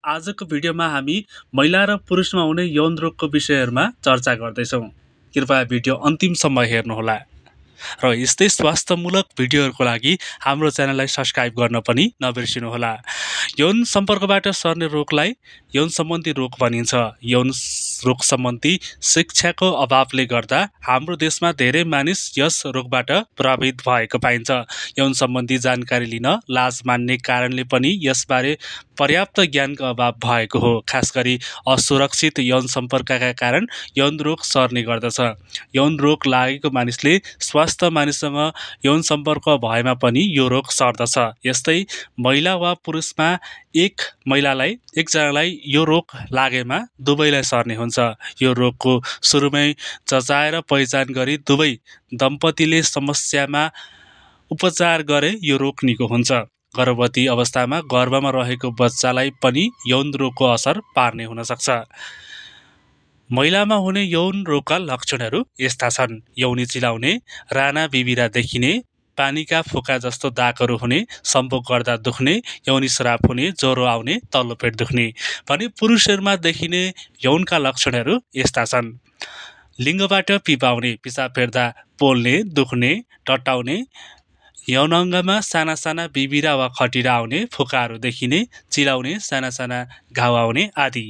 आजको भिडियोमा हामी महिला र पुरुषमा हुने यौन रोगको विषयहरूमा चर्चा गर्दैछौँ। कृपया भिडियो अन्तिमसम्म हेर्नुहोला र यस्तै स्वास्थ्यमूलक भिडियोहरूको लागि हाम्रो च्यानललाई सब्स्क्राइब गर्न पनि नबिर्सिनुहोला। यौन सम्पर्कबाट सर्ने रोगलाई यौन सम्बन्धी रोग भनिन्छ। यौन रोग सम्बन्धी शिक्षाको अभावले गर्दा हाम्रो देशमा धेरै मानिस यस रोगबाट प्रभावित भएको पाइन्छ। यौन सम्बन्धी जानकारी लिन लाज मान्ने कारणले पनि यसबारे पर्याप्त ज्ञानको अभाव भएको हो। खास गरी असुरक्षित यौन सम्पर्कका कारण यौन रोग सर्ने गर्दछ। यौन रोग लागेको मानिसले स्वास्थ्य मानिससँग यौन सम्पर्क भएमा पनि यो रोग सर्दछ। यस्तै महिला वा पुरुषमा एकजनालाई यो रोग लागेमा दुवैलाई सर्ने हुन्छ। यो रोगको सुरुमै जचाएर पहिचान गरी दुवै दम्पतिले समस्यामा उपचार गरे यो रोग निको हुन्छ। गर्भवती अवस्थामा गर्भमा रहेको बच्चालाई पनि यौन रोगको असर पार्ने हुन सक्छ। महिलामा हुने यौन रोगका लक्षणहरू यस्ता छन्: यौनी चिलाउने, राना बिबिरा देखिने, पानीका फोका जस्तो दागहरू हुने, सम्भोग गर्दा दुख्ने, यौनी श्राप हुने, ज्वरो आउने, तल्लो पेट दुख्ने। भने पुरुषहरूमा देखिने यौनका लक्षणहरू यस्ता छन्: लिङ्गबाट पिपाउने, पिसाब फेर्दा पोल्ने, दुख्ने, टट्टाउने, यौन अङ्गमा साना साना बिबिरा वा खटिरा आउने, फोकाहरू देखिने, चिलाउने, साना साना घाउ आउने आदि।